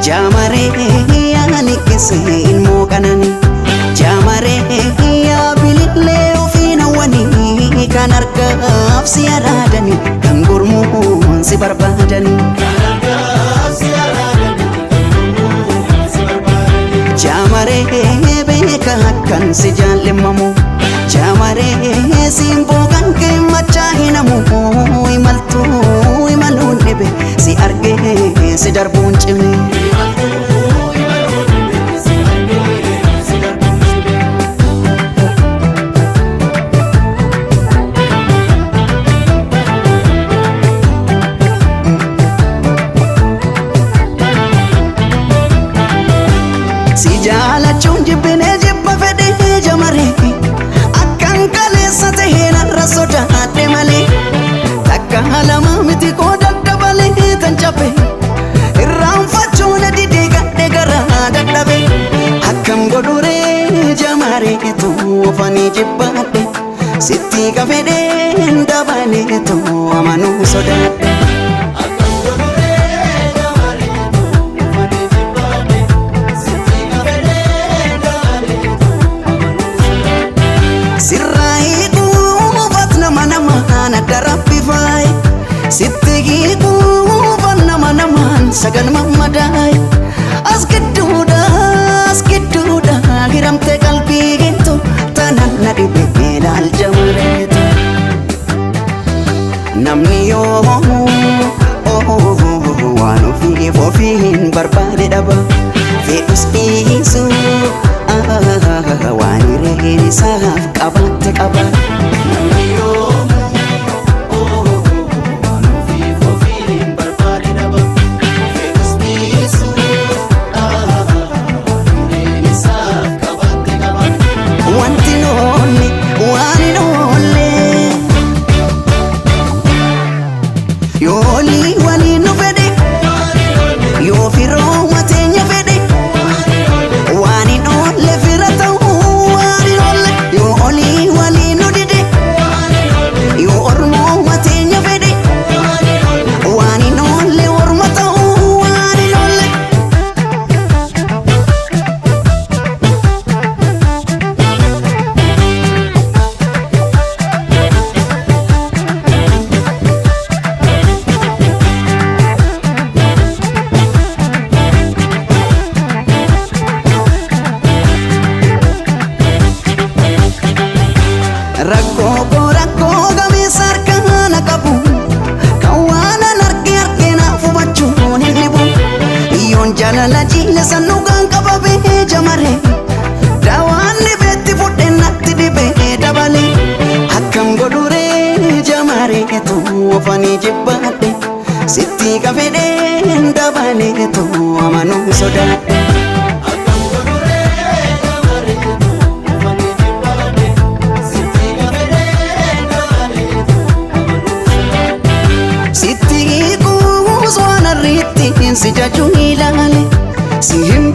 Jaamaree yaani keessa ilmoo qanani. Jaamaree yaa bilillee ofiin hawwanii kan harkaaf si araadani kan gurmuun si barbaadani. Jaamaree beeka akkan si jaallimamu. Jaamaree simboo kan kee machaa hinamu imaltuu imaluun dhibe si argee si darbuun cime. Si jaalachuun jibbinee jibba fedhee jamaree akkan kaleessa tahee narra sodaadhe malee takka lama miti koo daddabalee tan cabe irraanfachuun didee gadhe garaa dadhabe akkam godhuree jamaree tuufanii jibbaadhe sitti kafedheen dabalee tuu amanuu sodaadhe. Sirraa hiikuufat nama namaan adda rabbi faaye sitti hiikuufat nama namaan sagal mammadaaye as gidduudha as gidduudha hiramte qalbii geettu tanan na dhibe ilaal jamareetu. Namni yoo waan ofiif ofiin barbaade dhaba fedhus dhiisu waan hireen isaaf qabaatte qaba. Namni yoo waan ofiif ofiin barbaade dhaba fedhus dhiisu waan hireen isaaf qabaatte qaba. Wanti noonni waan hin oolle. Yooli waliin nu fedhe yoo firooma teenya fedhe waan hin oolle fira ta'uu waan hin oolle yoo olii waliin nu dide yoo ormooma teenya fedhe waan hin oolle orma ta'uu waan hin oolle. Rakkoo koo rakkoo gameessa harkaa na qabu kan waan an arge arge naaf hubachuun hin dhibu Iyyoon jaalala jiila san dhugaan qabamee jamare daawaan dhibeetti fudhe natti dhibee dabale akkam godhuree jamare tuu ofanii jibbaadhe sitti kafedheen dabale tuu amanuu sodaadhe. Sitti hiikuus waan arriitti si jajuu ilaale si hin